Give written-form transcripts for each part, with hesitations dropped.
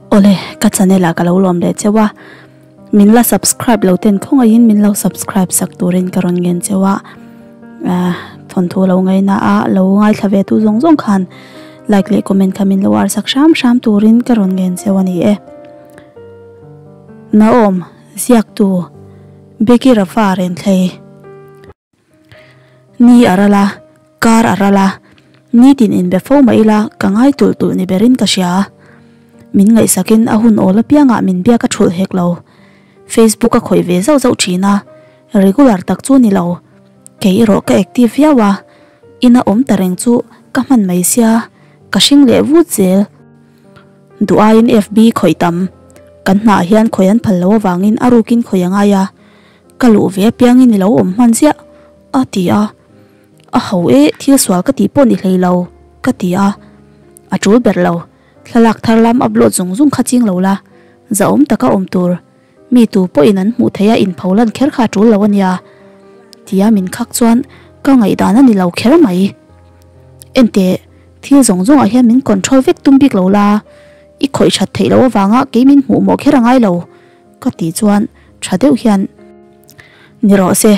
Awle, ka channel ah ka lo lawm leh cheu a, min la subscribe lo ten khawngaihin min lo subscribe sak turin ka rawn ngen cheu a, ah thawnthu lo ngaina a lo ngaithla ve tu zawng zawng khan like leh comment kha min lo ar sak hram hram turin ka rawn ngen cheu a ni e. Naom, ziaktu Becky Rafa Renthlei. Ni a ral a, kar a ral a, nitin inbe fo mah ila ka ngai tulh tulh ni berin ka hria. Min ngaihsakin a hun awl apiangah min biak a thulh hek lo. Facebook a khawih ve zauh zauh thin a, regular tak chu ni lo. Kei erawh ka active viau a, ina awm ta reng chu ka hman mai sia, ka hring leh vut zel. Duh aiin FB khawih tam. Kan hnaah hian khawih an phal lo avangin a rukin khawih a ngai a. Ka luh ve apiangin i lo awm hman ziah, a ti a. A ho e, thil sual ka tih pawh ni hlei lo, ka ti a. A tul ber lo, thlalak thar lam upload zung zung kha ching lo la, zahawm taka awm tur. Mi tu pawhin an hmuh theih a inpho lan kher kha a tul lo a nia, tia min khak chuan ka ngaihdan a ni lo kher mai. Enteh, thil zawng zawngah hian min control vek tum bik lo la, i khawih that theih loh avanga kei min hmuh mawh kher a ngai lo. Ka tih chuan tha deuh hian, Ni rawh se,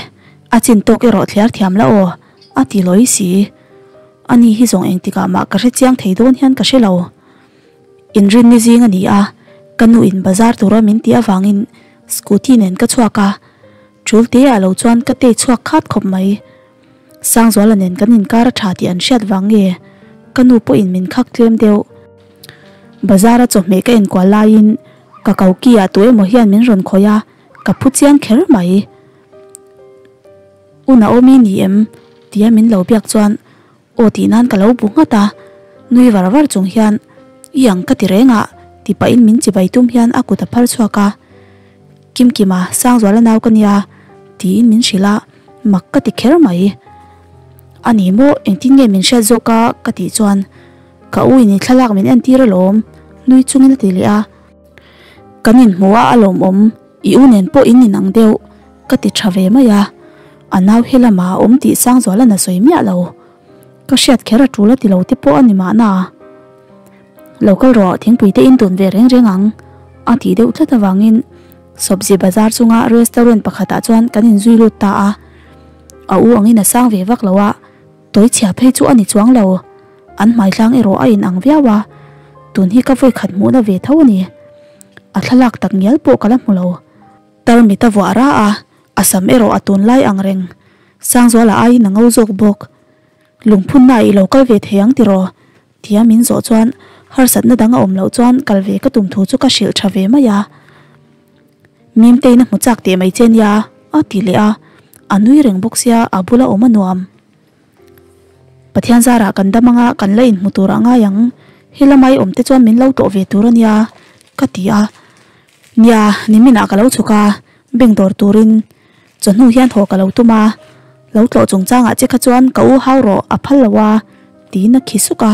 a chin tawk erawh thliar thiam la aw, a ti lawi si. Ani hi zawng engtikah mah ka hre chiang thei dawn hian ka hre lo. Inrinni zing a ni a, ka nu in bazar tura min tih avangin scooty nen ka chhuak a, tul te ah lo chuan ka tei chhuak khat khawp mai. Sangzuala nen kan inkar a tha tih an hriat vang nge ka nu pawhin min khak tlem deuh. Bazar a chawhmeh ka enkual laiin ka koki ah tu emaw hian min rawn khawih a, ka phu chiang kher mai. U Naomi ni em? tia min lo biak chuan aw tih nan ka lo bu nghat a, nui var var chung hian i ang ka ti reng a ti pahin min chibai tum hian a kut a phar chhuak a, Kimkima Sangzuala nau ka nia tiin min hrilh a, mak ka ti kher mai. A ni maw engtin nge min hriat zawk a ka tih chuan Ka u in i thlalak min entir alawm, nui chungin a ti leh a. Kan inhmuh a alawmawm, i u nen pawh in inang deuh, ka ti tha ve mai a. A nau he lamah a awm tih Sangzualan a sawi miah lo. Ka hriat kher a tul a ti lo te pawh a ni mahna. Lo kal rawh, thingpui te in dun ve reng reng ang, a tih deuh tlat avangin Sawbzi bazar chunga restaurant pakhatah chuan kan inzui lut ta a. A u angin a sang ve vak lo a. Tawi chhia phei chu a ni chuang lo, an hmaitlang erawh a inang viau a, tun hi ka vawi khat hmuhna ve tho a ni. A thlalak tak ngial pawh ka la hmu lo. Tarmit a vuah ra a, a sam erawh a tunlai ang reng. Sangzuala aiin a ngo zawk bawk. Lungphunna ah i lo kal ve thei ang tiraw? Tia min zawh chuan harsatna dang a awm loh chuan kal ve ka tum thu chu ka hrilh tha ve mai a. Mimtein a hmu chak teh mai che nia, a ti leh a, a nui reng bawk sia a bula awm a nuam. Pathian zarah kan dam anga kan la inhmu tur a ngai ang, helamai awm te chuan min lo tlawh ve tur a nia, ka ti a. Nia, niminah ka lo chhuk a, bank dawr turin chawhnu hian haw ka lo tum a, lo tlawh chungchangah che kha chuan ka u hau rawh a phal lo a, tiin a khi suk a.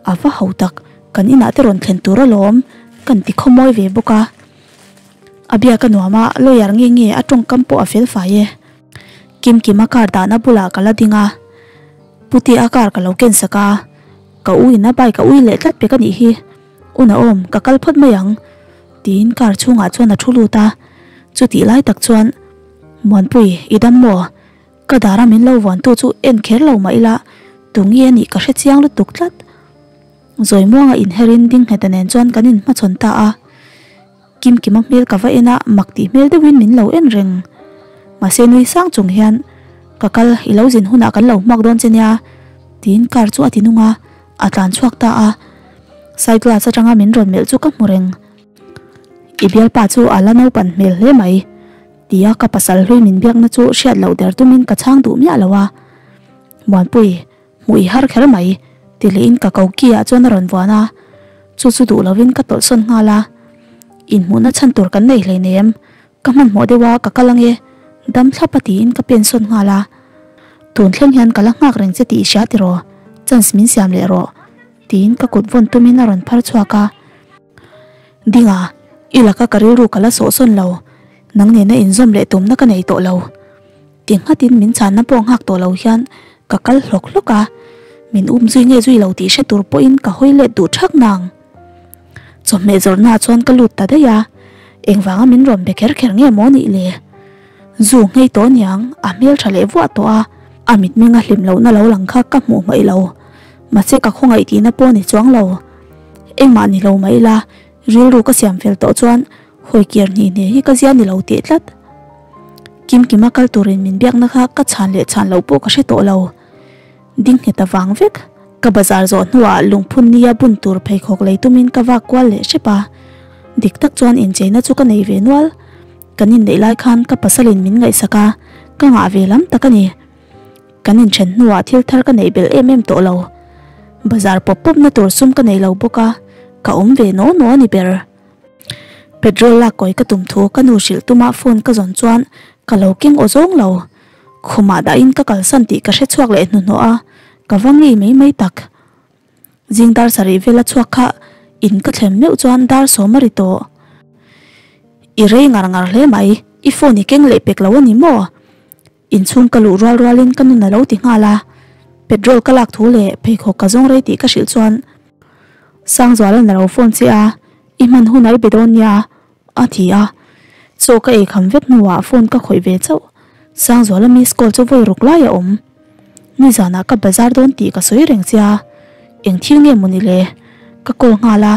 A va ho tak, kan inah te rawn thlen tur alawm, kan ti khawmawi ve bawk a. A biak a nuam a, lawyer nge nge a tawngkam pawh a fel fai e. Kimkima car dahna bulah ka la ding a, Putea car ka lo ken sak a, ka u in a bike a ui leh tlat pek a nih hi, U Naom ka kal phawt mai ang tiin car chhungah chuan a thu lut a, chutih lai tak chuan Muanpui i dam maw? Ka dara min lo vuantu chu en kher lo mah ila tunge a nih ka hre chiang lutuk tlat. Zawimuanga inherin ding ngheta nen chuan kan inhmachhawn ta a. Kimkima hmel ka va en a, mak tih hmel deuhin min lo en reng. Mahse nui sang chung hian, Ka kal, i lo zin hunah kan lo hmuak dawn che nia, tiin car chu a ti nung a, a tlan chhuak ta a. Side glass atanga min rawn melh chu ka hmu reng. I bialpa chu a la naupan hmel hle mai, tia ka pasal hlui min biakna chu hriat loh der tumin ka chhang duh miah lo a. Muanpui. Hmuh i har kher mai, ti lehin ka koki ah chuan a rawn vuan a, chu chu duh lovin ka tawlh sawn nghal a. Inhmuhna chhan tur kan nei hleinem, ka hmanhmawh deuh a ka kal ange, dam thlap a tiin ka pen sawn nghal a. Tun thleng hian ka la nghak reng che tih i hria tiraw, chance min siam leh rawh, tiin ka kut vawn tumin a rawn phar chhuak a. Dinga, i laka ka rilru ka la sawh sawn lo, nang nena inzawm leh tumna ka nei tawh lo. Ti nghatin min chhanna pawh nghak tawh lo hian ka kal hlawk hlawk a, min um zui nge zui lo tih hre tur pawhin ka hawi let duh thak nang. Chawhmeh zawrhnaah chuan ka lut ta daih a, engvanga min rawn be kher kher nge maw nih le? Zu nghei tawh aniang, a hmel tha leh vuah tawh a, a mitmenga hlim lohna lo lang kha ka hmuh hmaih lo. Mahse ka khawngaih tihna pawh ni chuang lo. Engmah ni lo mai ila, rilru ka siam fel tawh chuan hawi kir hni hne hi ka zia ni lo teh tlat. Kimkima kal turin min biakna kha ka chhan leh chhan loh pawh ka hre tawh lo. Ding nghet avang vek. Ka bazar zawh hnuah lungphun nia bun tur pheikhawk lei tumin ka vak kual leh hrep a. Dik tak chuan incheina chu ka nei ve nual. Kan inneih lai khan ka pasalin min ngaihsak a, ka ngah ve lam tak a ni. Kan inthen hnuah thil thar ka neih belh em em tawh lo. Bazar pawp pawp na tur sum ka nei lo bawk a, ka awm ve naw naw a ni ber. Petrol lak kawi ka tum thu ka nu hrilh tuma phone ka zawn chuan ka lo keng aw zawng lo. Khumah dahin ka kalsan tih ka hre chhuak leh hnuhnawh a, ka va ngei mai mai tak. Zing dar sarih vela chhuak kha in ka thlem meuh chuan dar sawm a ri tawh. I rei ngar ngar hle mai, i phone i keng leh pek lo a ni maw? Inchhung ka luh rual rualin ka nun a lo ti nghal a, petrol ka lak thu leh pheikhawk ka zawng rei tih ka hrilh chuan Sangzuala'n a lo phone che a, i hman hun a i be dawn nia a ti a, chaw ka ei kham vek hnuah phone ka khawih ve chauh. Sangzuala miss call chu vawi ruk lai a awm. Nizanah ka bazar dawn tih ka sawi reng che a, eng thil nge maw ni le? Ka call nghal a,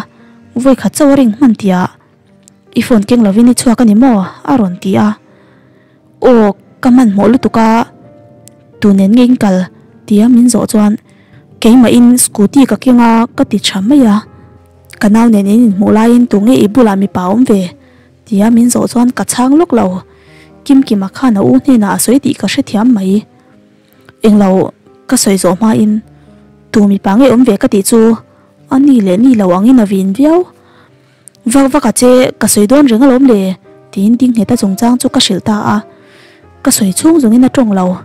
vawi khat chauh a ring hman tihah I phone keng lovin i chhuak a ni maw? a rawn ti a. Aw, ka hmanhmawh lutuk a, tu nen nge in kal? tia min zawh chuan keimahin scooty ka keng a ka ti tha mai a. Ka nau nen in inhmuh laiin tu nge i bulah mipa awm ve? tia min zawh chuan ka chhang lawk lo. Kimkima khan a u hnenah a sawi tih ka hrethiam mai. Englo ka sawi zawh hmain tu mipa nge awm ve ka tih chu a ni leh ni lo angin a vin viau. Vak vak a che, ka sawi dawn reng alawm le, tiin Dingheta chungchang chu ka hrilh ta a. Ka sawi chhung zawngin a tawng lo.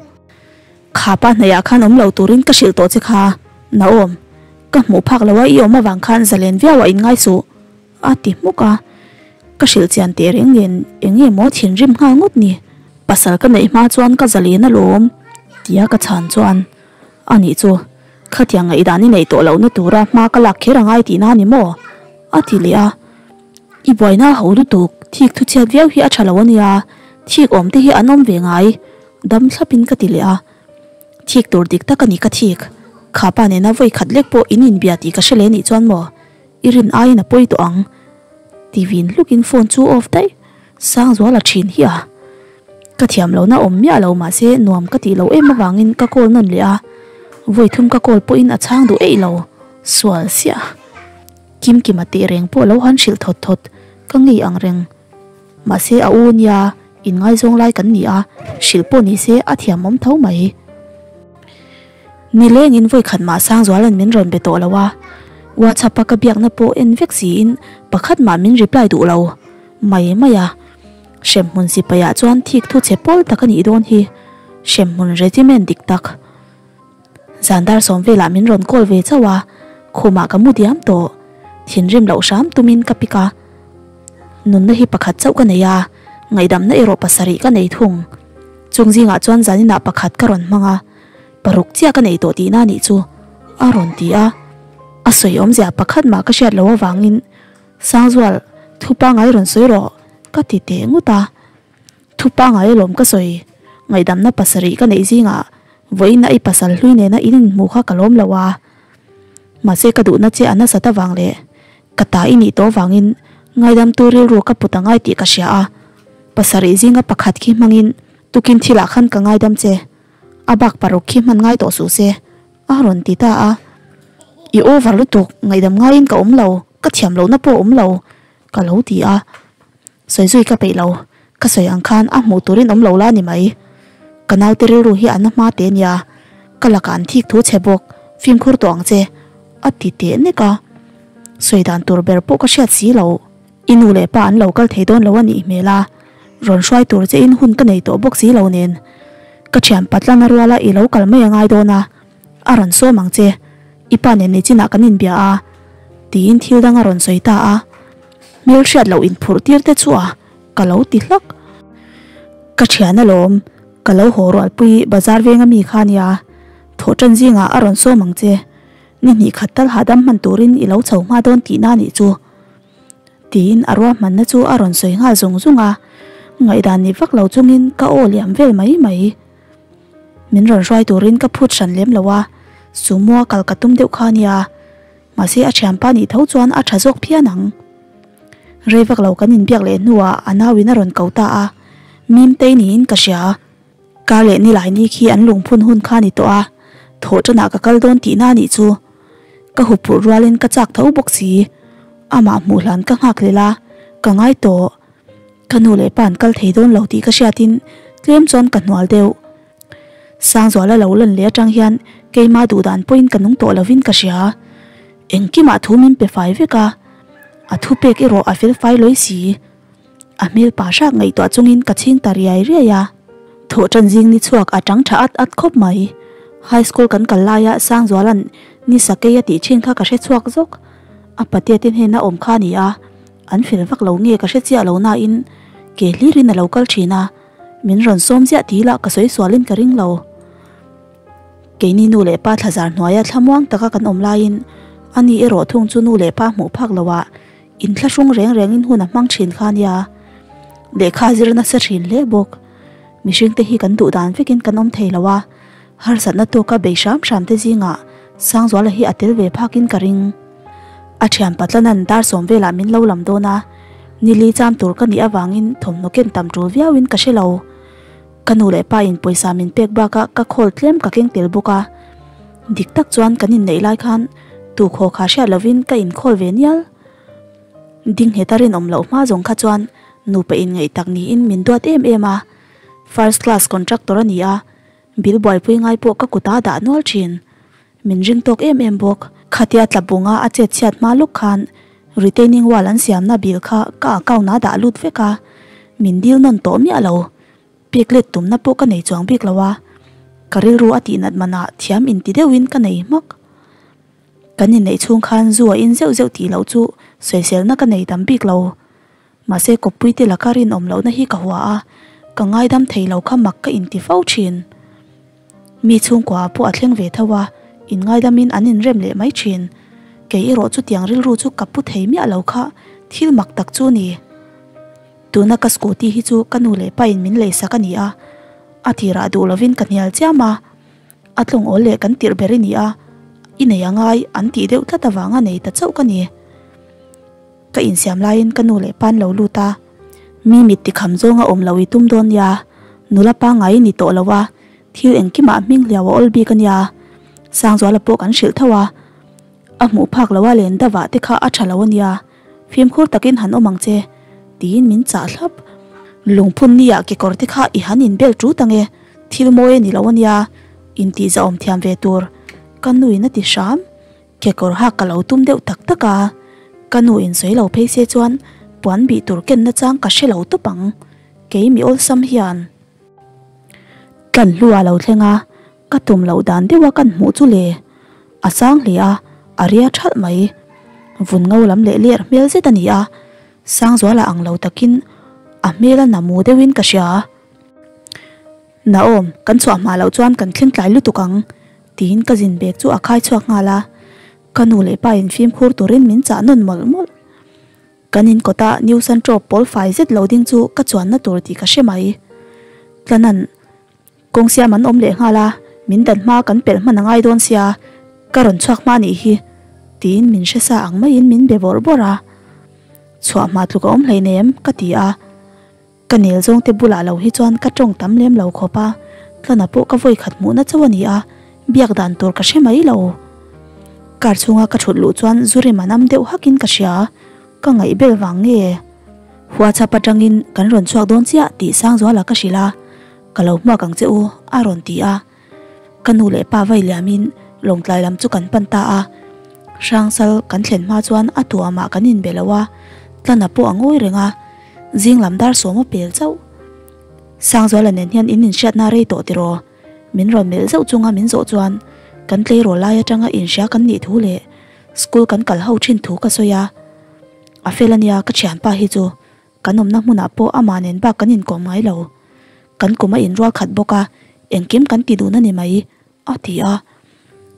Kha pa hnaihah khan awm lo turin ka hrilh tawh che kha, Naom. Ka hmuh phak lo a, i awm avang khan zalen viauah in ngai suh, a ti hmuk a. Ka hrilh chian teh reng nen eng nge maw thinrim nghal ngawt ni. Pasal ka neih hma chuan ka zalen alawm, tia ka chhan chuan A nih chu, khatiang ngaihdan i neih tawh lohna tura hma ka lak kher angai tihna a ni maw? a ti leh a. I buaina a ho lutuk, thik thu chhiat viau hi a tha lo a nia, thik awm te hi an awm ve ngai, dam thlapin ka ti leh a. Thik tur dik tak a ni ka thik, kha pa nena vawi khat lek pawh in inbia tih ka hre leh nih chuan maw, i rin aiin a pawi tawh ang, ti vin hlukin phone chu off daih, Sangzuala thin hi a. Ka thiam lohna awm miah lo mahse nuam ka tih loh em avangin ka call nawn leh a, vawi thum ka call pawhin a chhang duh eih lo, sual siah. Kimkima teh reng pawh lo han hrilh thawt thawt ka ngei ang reng. Mahse a u nia inngaizawng lai kan ni a, hrilh pawh ni se a thiamawm tho mai. Nilengin vawi khat mah Sangzuala'n min rawn be tawh lo a, WhatsApp a ka biakna pawh en vek siin pakhat mah min reply duh lo mai mai a. Hremhmun sipaiah chuan thik thu chhe pawl tak a nih dawn hi, hremhmun regiment dik tak. Zan dar sawm velah min rawn call ve chauh a, khumah ka mu diam tawh. Thinrim loh hram tumin ka pick a. Nunna hi pakhat chauh ka nei a, ngaihdamna erawh pasarih ka nei thung. Chung zingah chuan zaninah pakhat ka rawn hmang a, paruk chiah ka nei tawh tihna a nih chu, a rawn ti a. A sawi awmzia pakhat mah ka hriat loh avangin Sangzual, thu pangai rawn sawi rawh, ka ti teh ngut a. Thu pangai alawm ka sawi, ngaihdamna pasarih ka neih zingah vawiin a i pasal hlui nena in inhmuh kha ka lawm lo a. Mahse ka duhna che a nasat avang leh ka ta i nih tawh avangin ngaidamtu rilru ka put angai tih ka hria a. Pasarih zinga pakhat khi hmangin tukin thilah khan ka ngaidam che, a bak paruk khi hman ngai tawh suh se. A rawn ti ta a, I over lutuk, ngaihdam ngaiin ka awm lo, ka thiam lohna pawh a awm lo, ka lo ti a. Sawi zui ka peih lo, ka sawi ang khan a hmuh turin awm lo la ni mai. Ka naute rilru hi a na hma teh nia, ka lakah an thik thu che bawk, fimkhur tawh ang che, a ti teh nek a. Sawi dan tur ber pawh ka hriat si lo, i nu leh pa an lo kal thei dawn lo a nih hmel a, rawn hruai tur che in hun ka nei tawh bawk si lo nen. Ka thian patlana ruala i lo kal mai a ngai dawn a, a rawn sawm ang che, i pa nen nichinah kan inbia a, tiin thil dang a rawn sawi ta a. Hmel hriat loh inphurh tir te chu a, ka lo ti hlak. Ka thian alawm, ka lo haw rualpui bazar venga mi kha nia, thawhtan zingah a rawn sawm ang che, ni hnih khat tal hahdam hman turin i lo chho hma dawn tihna nih chu. Tiin a ruahmanna chu a rawn sawi nghal zung zung a, ngaihdan ni vak lo chungin ka aw liam vel mai mai. Min rawn hruai turin ka phut hran lem lo a, Sumo a kal ka tum deuh kha a nia, mahse a thianpa nih tho chuan a tha zawk phian ang. Rei vak lo kan inbiak leh hnuah a nauin a rawn ko ta a, Mimtei niin ka hria. Kar leh nilai ni khi an lungphun hun kha a ni tawh a, thawh tanah ka kal dawn tihna a nih chu. Ka huphurh rualin ka chak tho bawk si. Amah hmuh hlan ka nghak hlel a, ka ngai tawh. Ka nu leh pa an kal thei dawn lo tih ka hriatin tlem chuan ka hnual deuh. Sangzuala lo lan leh atang hian keima duhdan pawhin ka nung tawh lovin ka hria. Engkimah thu min pe fai vek a, a thupek erawh a fel fai lawi si. A hmel pa hrak ngaihtuah chungin ka chhing ta riai riai a. Thawhṭan zing ni chhuak a ṭang ṭha at at khawp mai. High school kan kal laia Sangzuala'n ni sakei a tih ṭhin kha ka hre chhuak zawk. A patea te hnena awm kha a ni a, an fel vak lo nge ka hre chiah lo nain ke hlirin a lo kal ṭhin a, min rawn sawm ziah ti lah ka sawi sualin ka ring lo. Keini nu leh pa thlazar hnuaia thlamuang taka kan awm laiin ani erawh thung chu nu leh pa hmuh phak loah Inthlahrung reng rengin hun a hmang thin kha nia, lehkha zir nasa thin hle bawk. Mihringte hi kan duh dan vekin kan awm thei lo a, harsatna tawka bei hram hram te zingah Sangzuala hi a tel ve phakin ka ring. A thian Patlanan dar sawm velah min lo lam dawn a, nili cham tur ka nih avangin thawmhnaw ken tam tul viauin ka hre lo. Ka nu leh pa in pawisa min pek bakah ka khawl tlem ka keng tel bawk a, dik tak chuan kan inneih lai khan tu khaw kha hriat lovin ka inkhawl ve nial. Ding ngheta rinawm loh hma zawng kha chuan nupa inngaih tak niin min duat em em a, first class contractor a ni a, bill buaipui ngai pawh ka kut a dah nual thin. Min ring tawk em em bawk. Khatia tlabunga a chet chhiat hma lawk khan retaining wall an siamna bill kha ka account ah dah lut vek a, min dil nawn tawh miah lo. Pek let tumna pawh ka nei chuang bik lo a, ka rilru a tihnat manah thiam inti deuhin ka nei hmak. Kan inneih chhung khan zu a in zeuh zeuh tih loh chu sawiselna ka nei tam bik lo. Mahse kawppui te laka rinawm lohna hi ka hua a, ka ngaidam thei lo kha mak ka inti fo thin. Mi chhungkua ah pawh a thleng ve tho a, inngaidamin an inrem leh mai thin. Kei erawh chutiang rilru chu ka pu thei miah lo kha thil mak tak chu ni. Tuna ka scooty hi chu ka nu leh pain min leisak a ni a, a tirah duh lovin ka hnial chiam a, a tlawng awl leh kan tirh ber i ni a, i nei a ngai an tih deuh tlat avanga nei ta chauh ka ni. Ka insiam laiin ka nu leh pa'n lo lut a, mi mit tikham zawnga awm lo i tum dawn nia, nula pangngai i ni tawh lo a, thil engkimah hming hliau a awl bik a nia, Sangzuala pawh kan hrilh tho a, a hmuh phak lo a len davah te kha a tha lo a nia. Fimkhur takin han awm ang che, tiin min chah thlap. Lungphun nia kekawr te kha i han inbel tut ang e, thil mawi a ni lo ania, intihzahawm thiam ve tur, ka nuin a ti hram. Kekawr hak ka lo tum deuh tak tak a, ka nu in sawi lo phei se chuan puan bih tur ken nachang ka hre lo tawp ang, kei mi awlsam hian. Tlan hlu a lo thleng a, Ka tum loh dan deuha kan hmuh chu le, a sang hle a, a ria thalh mai. Vun ngo lam leh ler hmel zet a ni a, Sangzuala ang lo takin a hmel a na mu deuhin ka hria. Naom, kan chhuah hma loh chuan kan thleng tlai lutuk ang, tiin ka zin bag chu a khai chhuak nghal a. Ka nu leh pa in fimkhur turin min chah nawn mawlh mawlh. Kan in kawta New Santro pawl fai zet lo ding chu ka chuanna tur tih ka hre mai. Tlanan. Kawng siam an awm leh nghal a, min dan hma kan pelh hman a ngai dawn sia, ka rawn chhuak hma nih hi, tiin min hre sa ang maiin min be bawrh bawrh a. Chhuah hma tluk a awm hleinem, ka ti a. Ka nel zawngte bulah lo hi chuan ka tawng tam lem lo khawp a, tlana pawh ka vawi khat hmuhna chauh a ni a, biak dan tur ka hre mai lo. Car chhunga ka thut luh chuan zu rim a nam deuh hakin ka hria, ka ngaih bel vang nge? WhatsApp atangin kan rawn chhuak dawn chiah tih Sangzuala ka hrilh a. Ka lo hmuak ang che u, a rawn ti a. Ka nu leh pa vai liamin Lawngtlai lam chu kan pan ta a. Hrangsal kan thlen hma chuan a tuamah kan inbe lo a, Tlana pawh a ngawi reng a, zing lam dar sawm a pel chauh. Sangzuala nen hian in inhriatna rei tawh tiraw? Min rawn melh zauh chunga min zawh chuan kan tleirawl lai atanga inhria kan nih thu leh school kan kal ho thin thu ka sawi a. A fel ania ka thianpa hi chu. Kan awmna hmunah pawh amah nen bak kan inkawm ngai lo. Kan kum a inrual khat bawk a, engkim kan ti dun a ni mai, a ti a.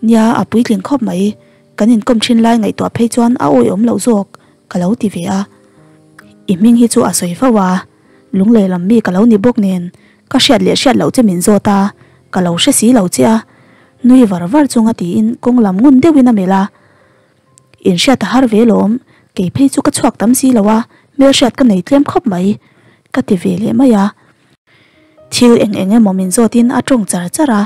Nia, a puitling khawp mai. Kan inkawm thin lai ngaihtuah phei chuan a awihawm loh zawk, ka lo ti ve a. I hming hi chu a sawi fo a, lunglei lam mi ka lo ni bawk nen ka hriat leh hriat loh che min zawt a, ka lo hre si lo che a, nui var var chunga tiin kawng lam ngun deuhin a melh a. Inhriat a har ve lawm, kei phei chu ka chhuak tam si lo a, hmelhriat ka nei tlem khawp mai, ka ti ve leh mai a. Thil eng eng emaw min zawtin a tawng char char a,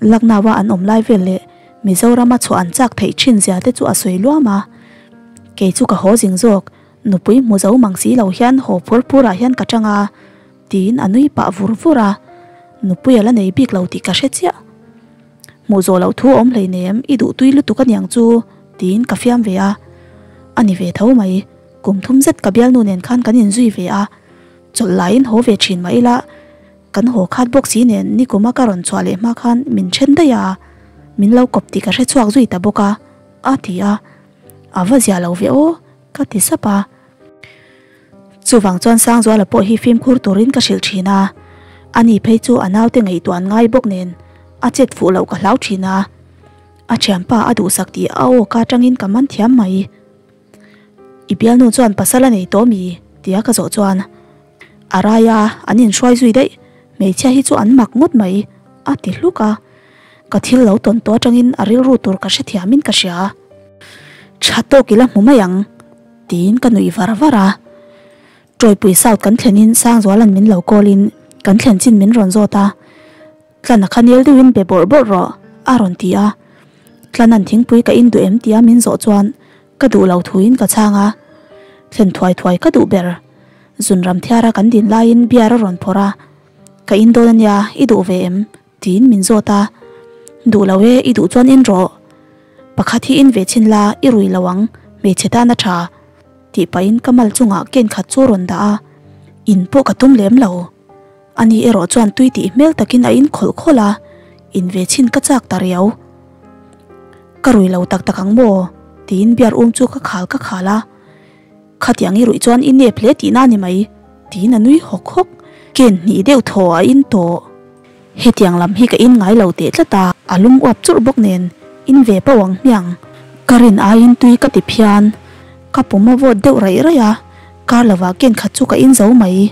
Lucknow-a an awm lai vel leh Mizorama chhuah an chak theih thin zia te chu a sawi luam a. Kei chu ka haw zing zawk, nupui hmu zo mang si lo hian haw phur phurah hian ka tang a, tiin a nui pah vur vur a, nupui a la nei bik lo tih ka hre chiah. Hmuh zawh loh thu awm hleinem, i duh tui lutuk aniang chu, tiin ka fiam ve a. A ni ve tho mai, kum thum zet ka bialnu nen khan kan inzui ve a, chawlh laiin haw ve thin mah ila, kan haw khat bawk si nen nikuma ka rawn chhuah leh hma khan min then daih a, min lo kawp tih ka hre chhuak zui ta bawk a, a ti a. A va zia lo ve aw, ka ti sap a. Chuvang chuan Sangzuala pawh hi fimkhur turin ka hrilh thin a, ani phei chu a naute ngaihtuah an ngai bawk nen a chet fuh loh ka hlau thin a, a thianpa a duhsak tih a aw ka atangin ka man thiam mai. I bialnu chuan pasal a nei tawh mi? tia ka zawh chuan a rai a, an inhruai zui daih, hmeichhia hi chu an mak ngawt mai a ti hluk a, ka thil lo tawn tawh atangin a rilru tur ka hrethiamin ka hria. Tha tawk ila hmu mai ang. Tiin ka nuih var var a. Tawipui South kan thlenin Sangzuala'n min lo call in kan thlen chin min rawn zawt a. Tlana kha nel deuhin be bawrh bawrh rawh a rawn ti a. Tlana'n thingpui ka in duh em tia min zawh chuan ka duh lo thuin ka chhang a. Thlen thuai thuai ka duh ber. Zunram thiara kan din laiin beer a rawn phawrh a. Ka in dawn ania i duh ve em? Tiin min zawt a, Duh lo e, i duh chuan in rawh. Pakhat hi in ve chhin la, i rui lo ang, hmeichhe tan a tha. Tih pahin ka mal chungah ken khat chu a rawn dah a, in pawh ka tum lem lo. Ani erawh chuan tui tih hmel takin a in khawlh khawlh a, in ve chhin ka chak ta riau. Ka rui lo tak tak ang maw? Tiin beer um chu ka khal ka khal a. Khatiang i ruih chuan i nep hle tihna a ni mai, tiin a nui hawk hawk. Ken hnih deuh thaw a in tawh. Hetiang lam hi ka in ngai lo teh tlat a, a lum uap churh bawk nen in ve pauh ang hmiang. Ka rin aiin tui ka ti phian. Ka pum a vawt deuh raih raih a, kar lovah ken khat chu ka in zo mai.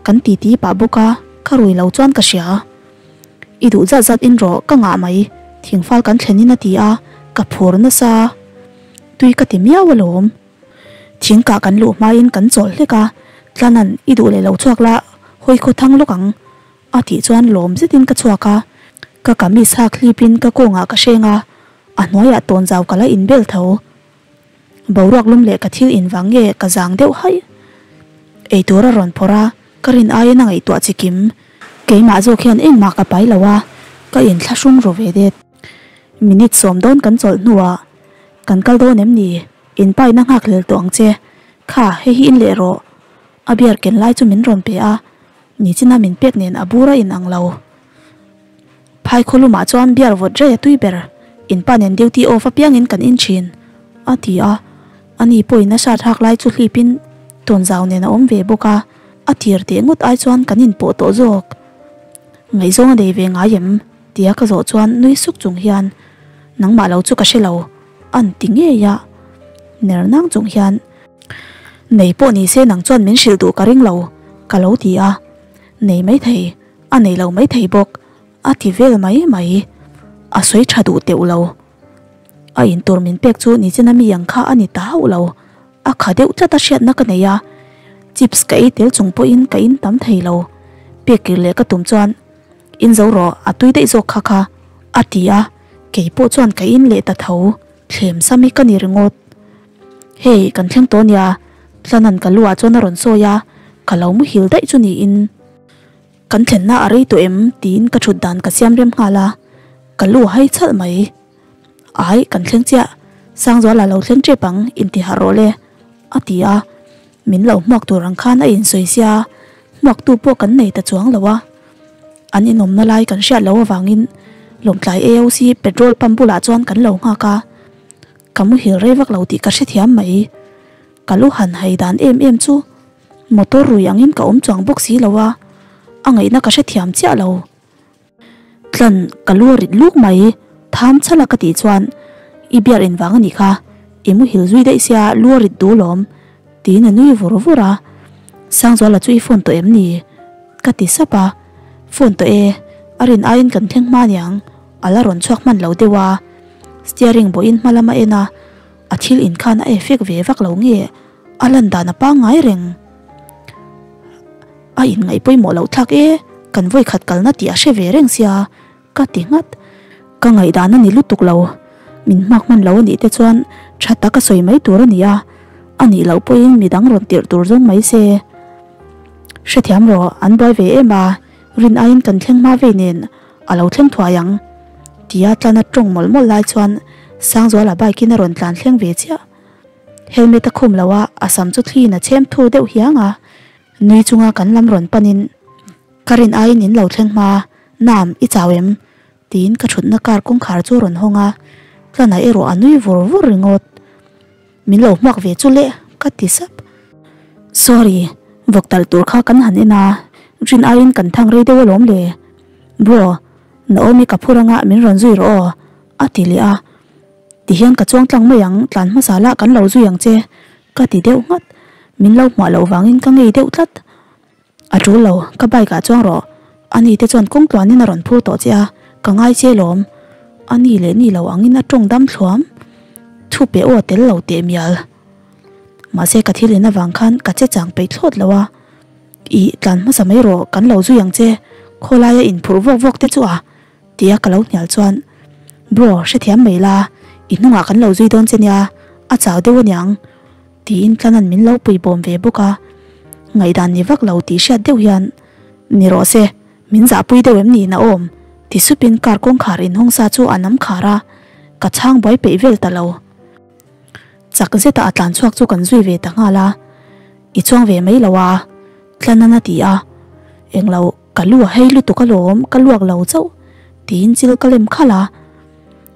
Kan titi pah bawk a, ka rui lo chuan ka hria. I duh zat zat in rawh ka ngah mai, thingfal kan thlen in a ti a, ka phur nasa. Tui ka ti miau alawm. Thingkah kan luh hmain kan chawl hlek a, Tlanan i duh leh lo chhuak la, hawi khaw thang lawk ang a tih chuan lawm zetin ka chhuak a, ka kamis hak hlipin ka kawngah ka hreng a, a hnuaiah tawn zau ka la inbel tho. Boruak lum leh ka thil invang nge ka zang deuh haih. Eitur a rawn phawrh a, ka rin aiin a ngaihtuah chikim. Keimah zawk hian engmah ka pai lo a, ka inthlahrung ru ve det. Minute sawm dawn kan chawlh hnuah kan kal dawn em ni? In paina nghak hlel tawh ang che. Kha, hei hi in leh rawh. A beer ken lai chu min rawn pe a, nichina min pek nen a bur a in ang lo. Phai khawlumah chuan beer vawt rei a tui ber. In pa nen duty off apiangin kan in thin, a ti a. Ani pawhin a shirt hak lai chu hlipin tawnzau nen a awm ve bawk a, a tir teh ngawt ai chuan kan inpawh tawh zawk. Ngaihzawng a nei ve ngai em? Tia ka zawh chuan nui suk chung hian, Nangmah lo chu ka hre lo, an ti ngei a. Ner nang chung hian, Nei pawh ni se nang chuan min hrilh duh ka ring lo, ka lo ti a. Nei maithei, a nei lo maithei bawk, a ti vel mai mai. A sawi tha duh teuh lo. A intur min pek chu nichina mi ang kha a ni ta hauh lo. A kha deuh tlat a hriatna ka nei a, chips ka ei tel chung pawhin ka in tam thei lo. Pek kir leh ka tum chuan, In zo rawh, a tui daih zawk kha kha, a ti a, kei pawh chuan ka in leh ta tho, thlem sam hi ka ni ringawt. Hei, kan thleng tawh nia, Tlanan ka luah chuan a rawn sawi a, ka lo muhil daih chu niin. Kan thlenna a rei tawh em? tiin ka thut dan ka siam rem nghal a, ka lu hai chhalh mai. Ai, kan thleng chiah, Sangzuala lo thleng tep ang, intiharh rawh le, a ti a, min lo hmuak tur ang khan a insawi sia, hmuaktu pawh kan nei ta chuang lo a. An inawmna lai kan hriat loh avangin Lawmtlai AOC petrol pump bulah chuan kan lo nghak a, ka muhil rei vak lo tih ka hrethiam mai. Ka lu han hai dan em em chu motor rui angin ka awm chuang bawk si lo a, a ngaihna ka hrethiam chiah lo. Tlan ka lu a rit luk mai, tham chhala ka tih chuan i beer in vang a nih kha, i muhil zui daih sia lu a rit duh lawm tiin a nui vur vur a. Sangzuala chu i phone tawh em ni? Ka ti sap a, Phone tawh e, a rin aiin kan thleng hma aniang, a la rawn chhuak hman lo deuh a. Steering bawhin hma lam a en a, a thil inkhan a effect ve vak lo nge a lan dan a pangngai reng. A inngaih pawimawh loh thlak e, kan vawikhat kalna tih a hre ve reng sia, ka ti nghat. Ka ngaihdan a ni lutuk lo, min hmak hman lo a nih te chuan tha taka sawi mai tur a ni a, a nih loh pawhin midang rawn tirh tur zawng mai se. Hrethiam rawh, an buai ve em a, rin aiin kan thleng hma vei nen a lo thleng thuai ang, tia tlana tawng mawlh mawlh lai chuan Sangzuala bike in a rawn tlan thleng ve chiah. Helmet a khum lo a, a sam chu thliin a chhem thu deuh hiang a, nui chunga kan lam rawn panin, Ka rin aiin in lo thleng hma, Nam, i chau em? tiin ka thutna car kawngkhar chu a rawn hawng a, Tlana erawh a nui vur vur ringawt. Min lo hmuak ve chu le, ka ti sap. Sorry, vawk talh tur kha kan han en a, rin aiin kan thang rei deuh alawm le. Bro, Naomi ka phur anga min rawn zui rawh aw, a ti leh a. Tihian ka chuang tlang mai ang, tlan hmasa lah kan lo zui ang che, ka ti deuh nghat. Min lo hmuah loh vangin ka ngei deuh tlat. A tul lo, ka bike ah chuang rawh. Ani te chuan kawng tluanin a rawn phur tawh che a, ka ngai che lawm. A ni leh ni lo angin a tawng dam thluam. Thu pe aw tel lo teh mial. Mahse ka thil in avang khan ka che chang peih thlawt lo a. Ih, tlan hmasa mai rawh, kan lo zui ang che. Khawlaia inphurh vawk vawk te chu a, tia ka lo hnial chuan, Bro, hrethiam mai la, i hnungah kan lo zui dawn che nia, a chau deuh aniang. Tiin Tlanan min lo pui bawm ve bawk a, ngaihdan ni vak lo tih hriat deuh hian, Ni rawh se, min zahpui deuh em niin a awm, ti supin car kawngkhar inhawng sa chu a nam khar a, ka chhang buai peih vel ta lo. Chak zeta a tlan chhuak chu kan zui ve ta nghal a, I chuang ve mai lo a, Tlanan a ti a, Englo, ka lu a hei lutuk alawm, ka luak lo chauh, tiin chil ka lem khalh a,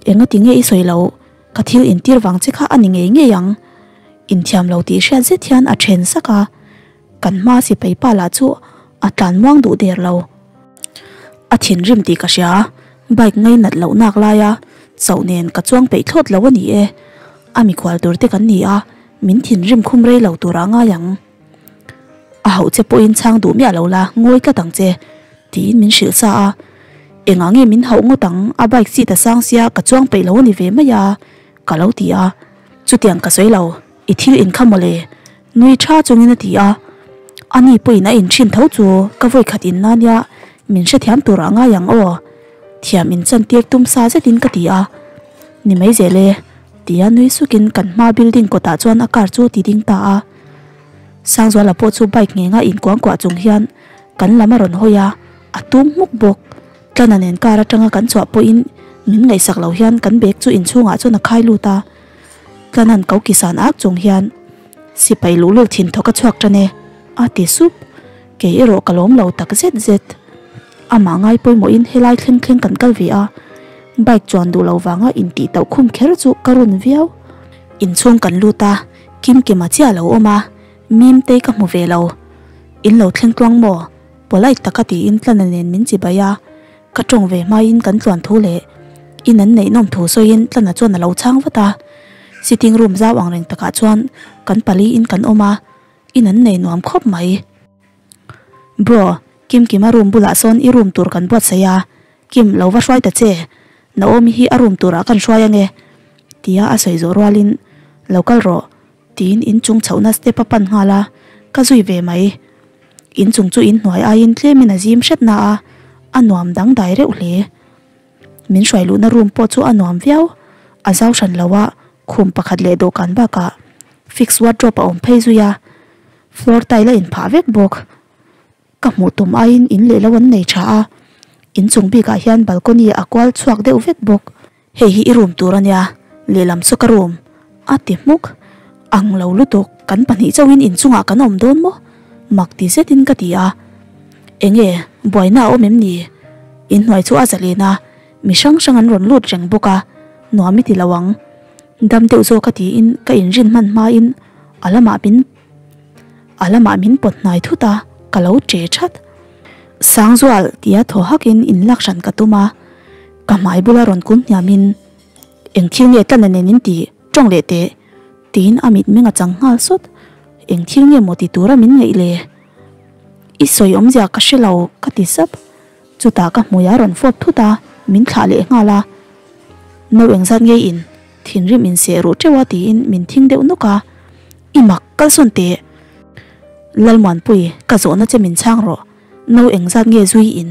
Engati nge i sawi loh? Ka thil intir vang che kha a ni ngei ngei ang. Inthiam lo tih hriat zet hian a then sak a, kan hma sipai pa lah chu a tlan muang duh der lo. A thinrim tih ka hria, bike ngainat loh nak laia chauh nen ka chuang peih thlawt lo a ni e. A mikhual tur te kan ni a, min thinrim khum rei lo turah ngai ang. A hauh che pawhin chhang duh miah lo la, ngawi tlat ang che, tiin min hrilh sa a. Engah nge min hauh ngawt ang, a bike seat a sang sia ka chuang peih lo a ni ve mai a, ka lo ti a. Chutiang ka sawi lo, i thil in kha mawle, nui tha chungin a ti a. Ani pawhin a inthin tho chu ka vawikhat in na nia, min hrethiam turah ngai ang aw, thiam in chantir tum sa zetin ka ti a. Ni mai zel e, tia nui sukin kan hma building kawtah chuan a car chu a ti ding ta a. Sangzuala pawh chu bike nghenga inkuangkuah chung hian kan lam a rawn hawi a, a tum hmuk bawk. Tlana nen car atanga kan chhuah pawhin min ngaihsak lo hian kan bag chu inchhungah chuan a khai lut a. Tlana'n ko kisan ak chung hian, Sipai luhlul thin thawk a chhuak tan e, a ti sup. Kei erawh ka lawm lo tak zet zet. Amah ngai pawimawhin helai thleng thleng kan kal ve a, bike chuan duh lo vanga intih tauh khum kher chu ka run viau. Inchhung kan lut a, Kimkima chiah lo awm a, Mimtei ka hmu ve lo. In lo thleng tluang maw? Polite taka tiin Tlana nen min chibai a, ka tawng ve hmaiin kan tluan thu leh in an neih nawm thu sawiin Tlana chuan a lo chhang vat a. Sitting room zau ang reng takah chuan kan paliin kan awm a, in an nei nuam khawp mai. Bro, Kimkima room bulah sawn i room tur kan buatsaih a, Kim lo va hruai ta che, Naomi hi a room turah kan hruai ange, tia a sawi zawh rualin, Lo kal rawh, tiin inchung chhohna step a pan nghal a, ka zui ve mai. Inchung chu inhnuai aiin tlemin a zim hret na a, a nuam dangdai reuh hle. Min hruai luhna room pawh chu a nuam viau, a zau hran lo a, khum pakhat leh dawhkan bakah fix wardrobe a awm phei zui a, floor tile a inphah vek bawk. Ka hmuh tum aiin in leh lo an nei tha a, inchung bikah hian balcony a kual chhuak deuh vek bawk. Hei hi i room tur a nia, lehlam chu ka room a ti hmuk. Ang lo lutuk, kan pahnih chauhin inchungah kan awm dawn maw? Mak ti zetin ka ti a. Enge, buaina a awm em ni? Inhnuai chu a zalen a, mi hrang hrang an rawn lut reng bawk a, nuam i ti lo ang. Dam deuh zawk a tiin ka inrin hman hmain a lamah min A lamah min pawt hnai thut a, ka lo che that. Sangzual tia thaw hakin in lak hran ka tum a, ka hmai bula rawn kun hniamin, Eng thil nge Tlana nen in ti tawng leh teh? tiin a mitmeng a chang nghal sawt. Eng thil nge maw ti tura min ngaih le? I sawi awmzia ka hre lo ka ti sap. Chutah ka hmui a rawn fawp thut a, min thlah leh nghal a. No engzat nge in thinrim in seh ruh teuh a tiin min thing deuh nawk a. I mak kalsawn teh. Lalmuanpui ka zawhna che min chhang rawh. No engzat nge zui in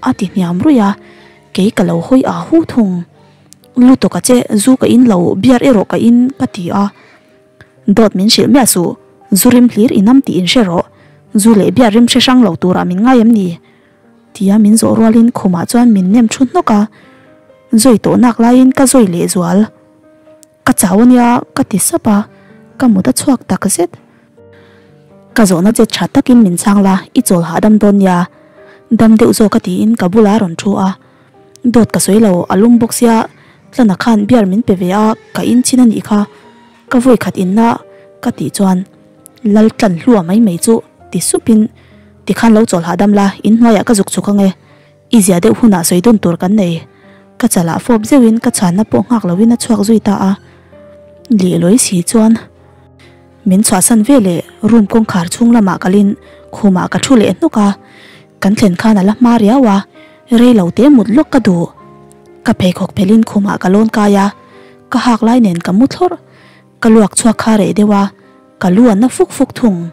a ti hniam ruih a, kei ka lo hawi a hu thung. Lutuk a che zu ka in lo biar erawh ka in ka ti a. Dawt min hrilh miah suh, zu rim hlir i nam tih in hre rawh, zu leh biar rim hre hrang lo turah min ngai em ni? Tia min zawh rualin khumah chuan min nem thu hnawk a, zawi tawh nak laiin ka zawi leh zual. Ka chau ania ka ti sap a, ka mut a chhuak tak zet. Ka zawhna che tha takin min chhang la, i chawl hahdam dawn nia. Dam deuh zawk a tiin ka bulah a rawn thu a. Dawt ka sawi lo, a lum bawk sia, Tlana khan beer min pe ve a, ka in chin a nih kha. Ka vawi khat inna ka tih chuan Lal tlan hlua mai mai chu ti supin tikhan lo chawl hahdam la, in hnuaiah ka zuk chhuk ange. I zia deuh hunah sawi dun tur kan nei. Ka chalah fawp zeuhin ka chhanna pawh nghak loin a chhuak zui ta a. Leh lawi si chuan min chhuahsan ve leh room kawngkhar chhung lamah kalin khumah ka thu leh hnawk a. Kan thlen khan a la hma riau a, rei lo te mut lawk ka duh. Ka pheikhawk phelin khumah ka lawn kai a, ka hak lai nen ka mu thlawrh. Ka luak chhuak kha reh deuh a, ka lu an na fuk fuk thung.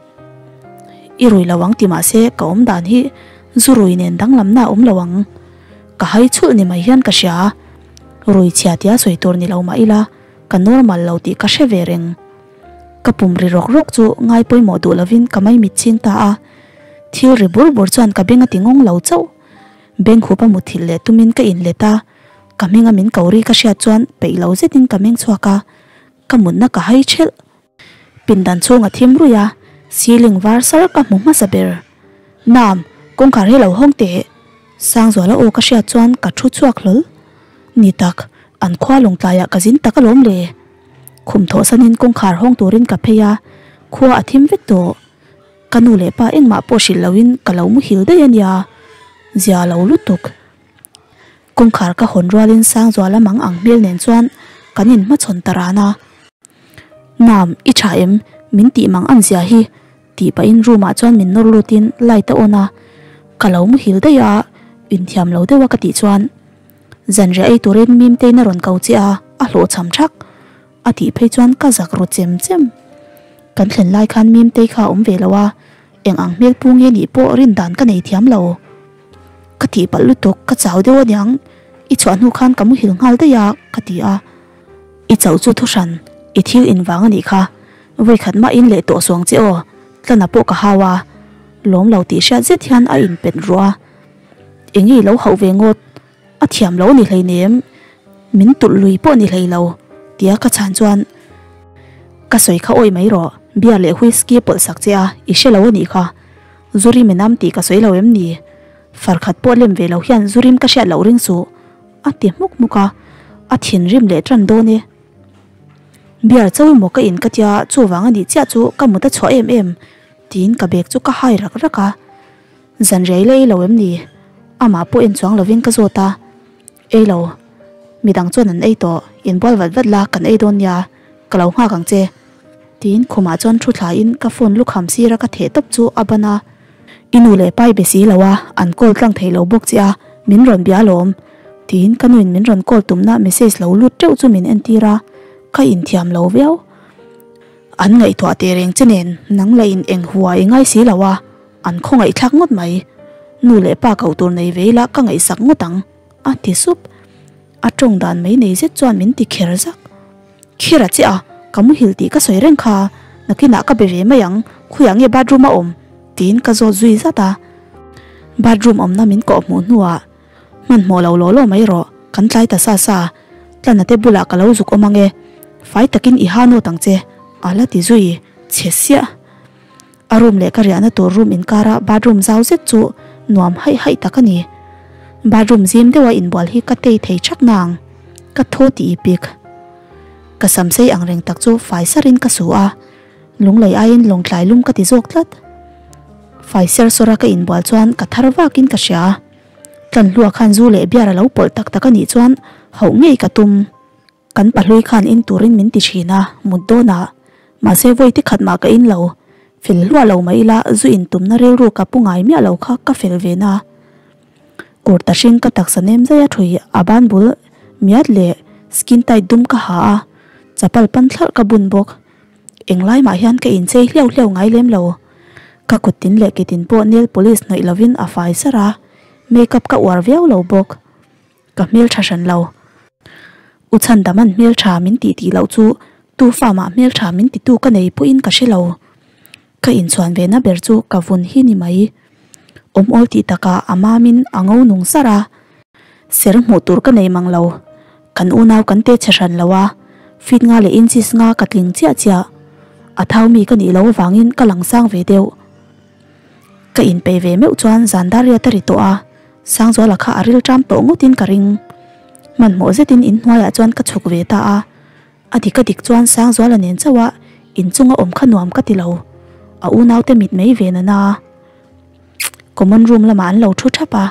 I rui lo ang ti mahse ka awm dan hi zu rui nen danglamna a awm lo ang. Ka hai chhulh ni mai hian ka hria. Rui chhia tia sawi tur ni lo mah ila ka normal lo tih ka hre ve reng. Ka pum ri rawk rawk chu ngai pawimawh duh lovin ka maimit ching ta a. Thil ri bur bur chuan ka beng a ti ngawng lo chauh. Beng hup a muthilh leh tumin ka inlet a, ka hminga min ko ri ka hriat chuan peih lo zetin ka meng chhuak a, ka mutna ka hai thelh. Pindan chhung a thim ruih a, ceiling var sar ka hmu hmasa ber. Nam, kawngkhar hi lo hawng teh. Sangzuala aw ka hriat chuan ka thu chhuak hlawl. Ni tak, an khua lawngtlaiah ka zin tak alawm le. Khum thawhsanin kawngkhar hawng turin ka phei a, khua a thim vek tawh. Ka nu leh pa engmah pawh hrilh loin ka lo muhil daih a nia, zia lo lutuk. Kawngkhar ka hawn rualin Sangzuala mang ang hmel nen chuan kan inhmachhawn ta ran a. Nam, i tha em? Min tih mang an zia hi, tih pahin room ah chuan min nawr lutin light a on a. Ka lo muhil daih a, inthiam lo deuh a ka tih chuan zanriah ei turin Mimtein a rawn ko che a, a hlawhchham thak. A tih phei chuan ka zak ru chem chem. Kan thlen lai khan Mimtei kha a awm ve lo a, eng ang hmel pu nge nih pawh rin dan ka nei thiam lo. Ka tih palh lutuk, ka chau deuh aniang, i chhuah hnu khan ka muhil nghal daih a, ka ti a. I chauh chu thuhran, i thil invang a nih kha, vawikhat mah in leh tawh suang che aw, tlana pawh ka hau a, lawm lo tih hriat zet hian a inpet ruah a. Enge i lo hauh ve ngawt? A thiam lo ni hleinem, min tulh lui pawh ni hlei lo, tia ka chhan chuan ka sawi kha awi mai rawh, beer leh whisky pawlh sak che a, i hre lo a nih kha. Zu rim in am tih ka sawi lo em ni? Far khat pawh lem ve lo hian zu rim ka hriat loh ring suh, a ti hmuk hmuk a, a thinrim leh tan dawn e. Beer chau emaw ka in ka tia chuvang a nih chiah chu ka mut a chhuah em em, tiin ka bag chu ka hai rak rak a. Zan rei la ei lo em ni? Amah pawh en chuang lovin ka zawt a. Ei lo. Midang chuan an ei tawh. Inbual vat vat la, kan ei dawn nia. Ka lo nghak ang che. Tiin khumah chuan thu thlain ka phone lukham sira ka theh tawp chu a ban a. I nu leh pa i be si lo a, an call tlang thei lo bawk che a, min rawn bia alawm. Tiin ka nuin min rawn call tumna message lo lut teuh chu min entir a, ka inthiam lo viau. An ngaihtuah teh reng che nen nang la in eng hua i ngai si lo a. An khawngaih thlak ngawt mai. Nu leh pa koh tur nei ve ila ka ngaihsak ngawt ang, a ti sup. A tawng dan mai nei zet chuan min ti kher zak. Khir a chiah a, ka muhil tih ka sawi reng kha, nakinah ka be ve mai ang, khawiah nge bathroom a awm? tiin ka zawt zui zat a. Bathroom awmna min kawh hmuh hnuah, Hmanhmawh lo law law mai rawh, kan tlai ta sa sa, Tlana te bulah ka lo zuk awm ang e, fai takin i ha nawt ang che, a la ti zui chhe siah. A room leh ka riahna tur room inkara bathroom zau zet chu nuam haih haih tak a ni. Bathroom zim deuha inbual hi ka tei thei thak nang, ka thaw tih i pik. Ka sam sei ang reng tak chu fai sarin ka su a, lunglei aiin lawngtlai lum ka ti zawk tlat. Fai ser sawra ka inbual chuan ka thar vakin ka hria. Tlanhlua khan zu leh beer a lo pawlh tak tak a nih chuan hauh ngei ka tum. Kan pahlui khan in turin min ti thin a, mut dawnah. Mahse vawi ti khat mah ka in lo. Fel hluah lo mai ila zu in tumna rilru ka pu ngai miah lo kha ka fel ve na. Kurta hring ka taksa nem zai a thui a ban bul miat leh skin tight dum ka ha a, chapal pan thlarh ka bun bawk. Englai mah hian ka inchei hliau hliau ngai lem lo. Ka kut tin leh ke tin pawh nail polish hnawih lovin a fai sar a, makeup ka uar viau lo bawk. Ka hmeltha hran lo. U Chhandaman hmeltha min tih tih loh chu tu fa mah hmeltha min titu ka nei pawhin ka hre lo. Ka inchhuan ve na ber chu ka vun hi ni mai. Awm awl tih takah a mamin a ngo nung sar a. Ser hmuh tur ka nei mang lo. Kan unau kan te chhe hran lo a, feet nga leh inches nga ka tling chiah chiah. A thau mi ka nih loh avangin ka lang sang ve deuh. Ka inpeih ve meuh chuan zan dar riat a ri tawh a, Sangzuala kha a ril ṭam tawh ngawtin ka ring. Hmanhmawh zetin inhnuaiah chuan ka chhuk ve ta a, a dik a dik chuan Sangzuala nen chauha inchunga awm kha nuam ka ti lo, a unaute mit mai ve nana. Common room lamah an lo ṭhu ṭhap a,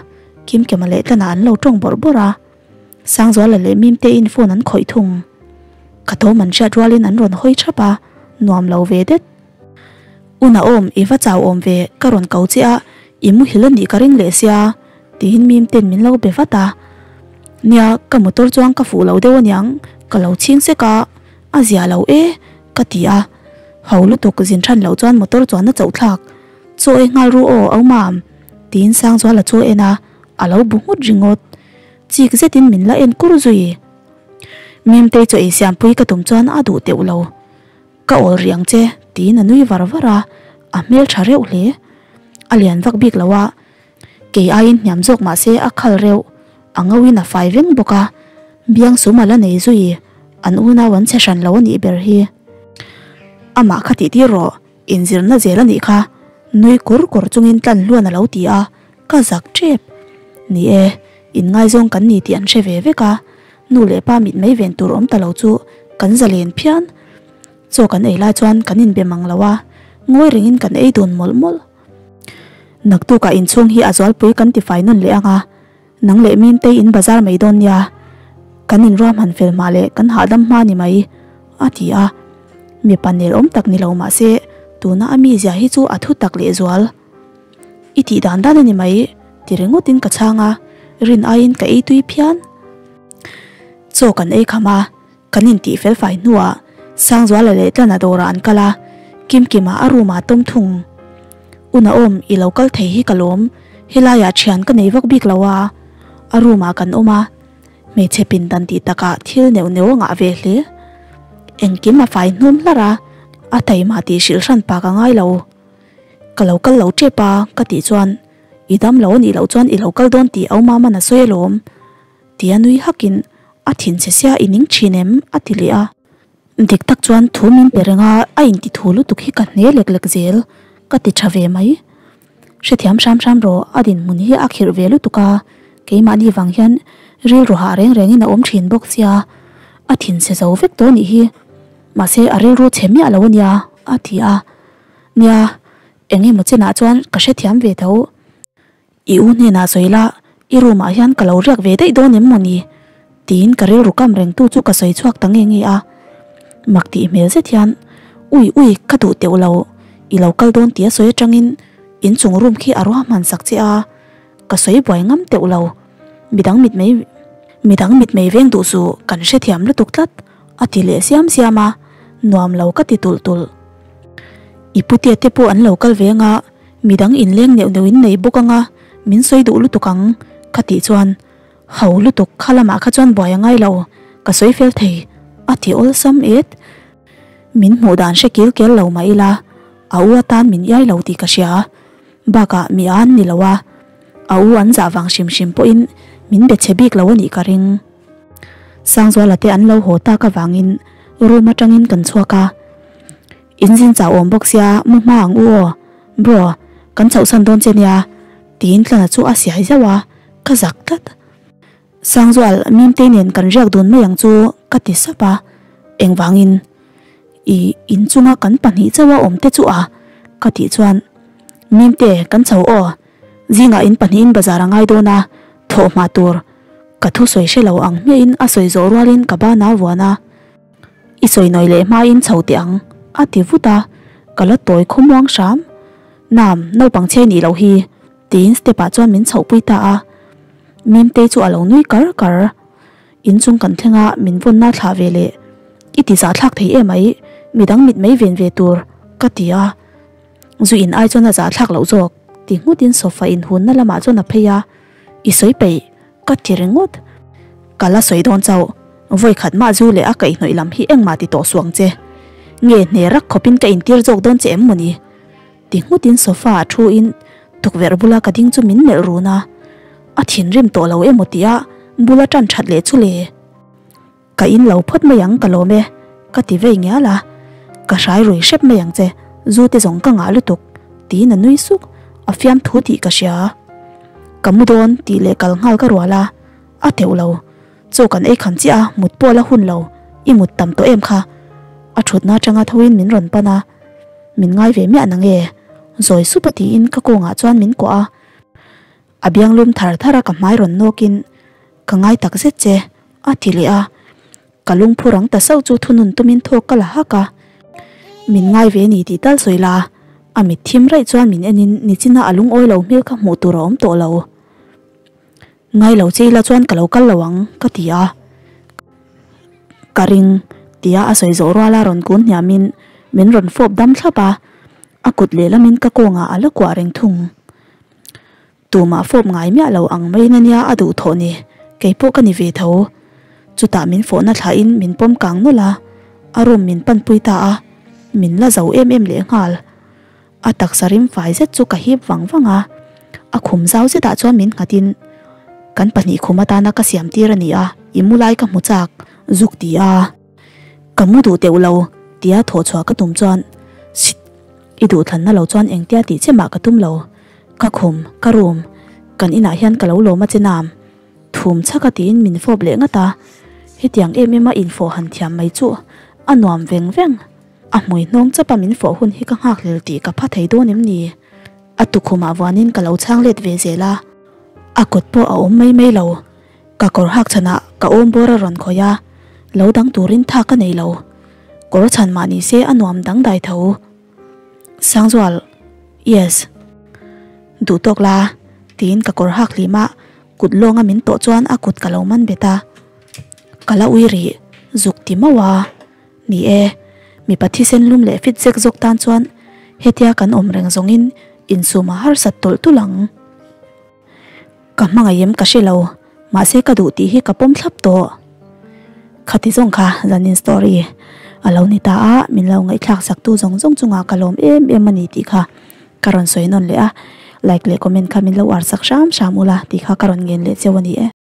Kimkema leh Tlana an lo ṭawng bawrh bawrh a, Sangzuala leh Mimtein phone an khawih thung. Ka thawm an hriat rualin an rawn hawi ṭhap a, nuam lo ve det. U Naom, i va chau awm ve, ka rawn ko che a, i muhil a nih ka ring leh sia, tiin Mimten min lo be vat a. Nia, ka motor chuan ka fuh lo deuh aniang, ka lo chhing sek a, a zia lo e, ka ti a. Ho lutuk zin than loh chuan motor chuan a chauh thlak. Chaw ei nghal ru aw, au mam, tiin Sangzuala chu a en a, a lo bu nghut ringawt. Chik zetin min la en kur zui. Mimtei chaw ei siampui ka tum chuan a duh teuh lo. Ka awl rih ang che, tiin a nui var var a, a hmel tha reuh hle. A lian vak bik lo a, kei aiin hniam zawk mah se a khal reuh, a ngauin a fai veng bawk a, biang sum a la nei zui, an unau an che hran lo a nih ber hi. Amah kha tih tir rawh, inzirna zel a nih kha, nui kur kur chungin tlan hluan a lo ti a, ka zak tep. Ni e, inngaizawng kan ni tih an hre ve vek a, Nu leh pa mit mai ven tur awm ta lo chu kan zalen phian. Chaw kan ei lai chuan kan inbe mang lo a, ngawi rengin kan ei dun mawlh mawlh. Naktukah inchhung hi a zualpui kan tifai nawn leh ang a, nang leh Mimtei in bazar mai dawn nia, kan inruahman fel hma leh kan hahdam hma ni mai, a ti a. Mipa nel awm tak ni lo mah se tuna a mizia hi chu a thu tak lehzual. I tih dan dan a ni mai, ti ringawtin ka chhang a, rin aiin ka ei tui phian. Chaw kan ei kham a, kan intih fel fai hnuah Sangzuala leh Tlana dawrah an kal a, Kimkima a room ah tawm thung. U Naom, i lo kal thei hi ka lawm, helaiah thian ka nei vak bik lo a, a room ah kan awm a, hmeichhe pindan tih takah thil neuh neuh a ngah ve hle. Engkim a fai hnum hlarh a, a taima tih hrilh hran pa ka ngai lo. Ka lo kal lo tep a, ka tih chuan, I dam lo anih loh chuan i lo kal dawn tih Auma man a sawi alawm, tia nui hakin a thinchhe sia i ning thin em? a ti leh a. Dik tak chuan thu min pe reng a, a inti thu lutuk hi ka hne lek lek zel, ka ti tha ve mai. Hrethiam hram hram rawh, a dinhmun hi a khirh ve lutuk a, keimahni vang hian rilru hah reng rengin a awm thin bawk sia, a thinchhe zo vek tawh anih hi, mahse a rilru chhe miah lo ania, a ti a. Nia, eng emaw chenah chuan ka hrethiam ve tho. I u hnenah sawi la, i room ah hian ka lo riak ve daih dawn em maw ni? Tiin ka rilru kam rengtu chu ka sawi chhuak ta nge nge a. Mak tih hmel zet hian, Ui ui, ka duh teuh lo, i lo kal dawn tia sawi atangin inchung room khi a ruahman sak che a, ka sawi buai ngam teuh lo. Midang mit mai midang mit mai veng duh suh, kan hrethiam lutuk tlat, a ti leh siam siam a, nuam lo ka ti tulh tulh. I putea te pawh an lo kal ve anga, midang inleng neuh neuh in nei bawk anga, min sawi duh lutuk ang, ka tih chuan, Ho lutuk, kha lamah kha chuan buai a ngai lo, ka sawi fel thei, a ti awlsam et. Min hmuh dan hre kil kel lo mah ila, a u atan min iai lo tih ka hria. Bakah mi a an ni lo a, a u an zah vang hrim hrim pawhin min be chhe bik lo a nih ka ring. Sangzuala te an lo haw tak avangin room atangin kan chhuak a, In zin chau awm bawk sia mu hma ang u aw, bro, kan chhohsan dawn che nia, tiin Tlana chu a siai zauh a, ka zak tlat. Sangzual, Mimtei nen kan riak dun mai ang chu ka ti sap a, engvangin i inchunga kan pahnih chauha awm te chu a? ka tih chuan, Mimte, kan chho aw, zingah in pahnihin bazar a ngai dawn a, thawh hma tur. Ka thusawi hre lo ang hmiahin a sawi zawh rualin ka ban a vuan a, I sawi nawi leh hmain chho teh ang, a ti vut a. Ka la tawi khawmuang hram. Nam, naupang chhe nih loh hi, tiin step ah chuan min chhoh pui ta a. Mimtei chu a lo nui kar kar. Inchung kan thleng a, min vawnna thlah ve leh. I ti zahthlak thei em ai, midang mit mei ven ve tur, ka ti a. Zu in ai chuan a zahthlak loh zawk, ti nghutin sofa inhunna lamah chuan a phei a. I sawi peih, ka ti ringawt. Ka la sawi dawn chauh, vawi khat mah zu leh a kaihhnawih lam hi engmah ti tawh suang che. Nge hne rak khawpin ka intir zawk dawn che em mawni? Ti nghutin sofa ah thu in tukverh bula ka ding chu min melh run a. A thinrim tawh lo emaw tih a bula tan that leh chu le. Ka in lo phawt mai ang ka lawm e, ka ti vei ngial a. Ka hrai rui hrep mai ang che, zu te zawng ka ngah lutuk, tiin a nui suk, a fiamthu tih ka hria. Ka mu dawn tih leh kal nghal ka rual a, a teuh lo. Chaw kan ei kham chiah a, mut pawh la hun lo, i mut tam tawh em kha? A thutna atanga thoin min rawn pan a, min ngai ve miah nange? Zawi sup a tiin ka kawngah chuan min kuah a. A biang lum thar thar a ka hmai rawn nawkin, Ka ngai tak zet che, a ti leh a. Ka lungphu rang ta sauh chu thunun tumin thawk ka la hak a. Min ngai ve ni tih tal sawi la, a mit thim raih chuan min enin nichina a lungawi lo hmel kha hmuh tur a awm tawh lo. Ngai lo che ila chuan ka lo kal lo ang, ka ti a. Ka ring, tia a sawi zawh ruala rawn kun hniamin min rawn fawp dam thlap a, a kut lehlamin ka kawngah a la kuah reng thung. Tumah fawp ngai miah lo ang mai na nia a duh thawh ni, kei pawh ka ni ve tho. Chutah min fawhna thlahin min pawm kang nawlh a, a room min panpui ta a, min la zo em em lehnghal. A taksa rim fai zet chu ka hip vang vang a, a khum zau zetah chuan min nghatin, Kan pahnih khum atana ka siam tir a ni a, i mu lai ka hmu chak, zuk ti a. Ka mu duh teuh lo, tia thawh chhuah ka tum chuan, Shit! I duhthlanna lo chuan engtia tih che mah ka tum lo. Ka khum, ka room, kan inah hian ka lo lawm a che nam. Thum chhak a tiin min fawp leh ngat a, hetiang em em a infawh han thiam mai chu a nuam veng veng. A hmui hnawng chapa min fawh hun hi ka nghakhlel tih ka pha thei dawn em ni? A tukhumah vuanin ka lo chhang let ve zel a, a kut pawh a awm mai mai lo. Ka kawr hak chhanah ka awm bawr a rawn khawih a, lo dang turin tha ka nei lo. Kawr chhan mah ni se a nuam dangdai tho. Sangzual, Yes. Duh tawk la, tiin ka kawr hak hlim a, kut lawnga min tawh chuan a kut ka lo man bet a. Ka la ui rih, zuk ti mauh a. Ni e, mipa thisen lum leh fit zek zawk tan chuan hetia kan awm reng zawngin insum a harsat tawlh tulh ang. Ka hmangaih em ka hre lo, mahse ka duh tih hi ka pawm thlap tawh. Khati zawng kha zanin story a lo ni ta a, min lo ngaihthlak sak tu zawng zawng chungah ka lawm em em a ni tih kha ka rawn sawi nawn leh a, like leh comment kha min lo ar sak hram hram ula tih kha ka rawn ngen leh cheu a ni e.